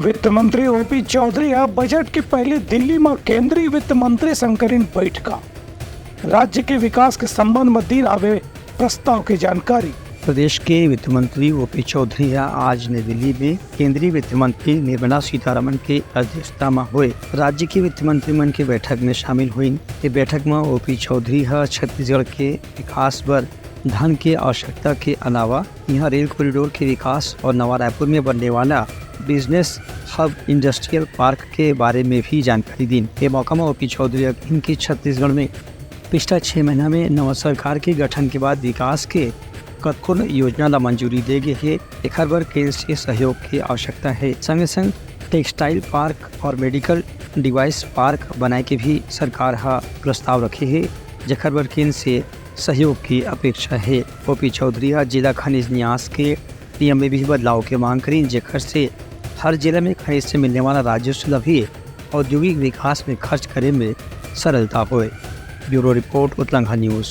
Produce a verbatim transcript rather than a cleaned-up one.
वित्त मंत्री ओपी चौधरी ह बजट के पहले दिल्ली म केंद्रीय वित्त मंत्री संग करिन बैठका। राज्य के विकास के संबंध म दीन आवे प्रस्ताव के जानकारी। प्रदेश के वित्त मंत्री ओपी चौधरी ह आज नई दिल्ली में केंद्रीय वित्त मंत्री निर्मला सीतारमण के अध्यक्षता म होए राज्य के वित्त मंत्री मन के बैठक में शामिल होइन। ये बैठक म ओपी चौधरी ह छत्तीसगढ़ के विकास बर धन के आवश्यकता के अलावा इहां रेल कॉरिडोर के विकास और नवा रायपुर में बनने वाला बिजनेस हब इंडस्ट्रियल पार्क के बारे में भी जानकारी दीन। ये मौका म ओपी चौधरी ह कहिन कि छत्तीसगढ़ में पिछला छह महीना में नवा सरकार के गठन के बाद विकास के कतकोन योजना ला मंजूरी दे गे हे, एखर बर केंद्र से सहयोग के आवश्यकता हे। संगे संग टेक्सटाइल पार्क और मेडिकल डिवाइस पार्क बनाए के भी सरकार ह प्रस्ताव रखे हे, जेखर बर केंद्र से सहयोग की अपेक्षा हे। ओपी चौधरी ह जिला खनिज न्यास के नियम में भी बदलाव के मांग करिन, जेखर से हर जिला में खनिज से मिलने वाला राजस्व ला भी औद्योगिक विकास में खर्च करे में सरलता होए। Bureau report, Utlangha news.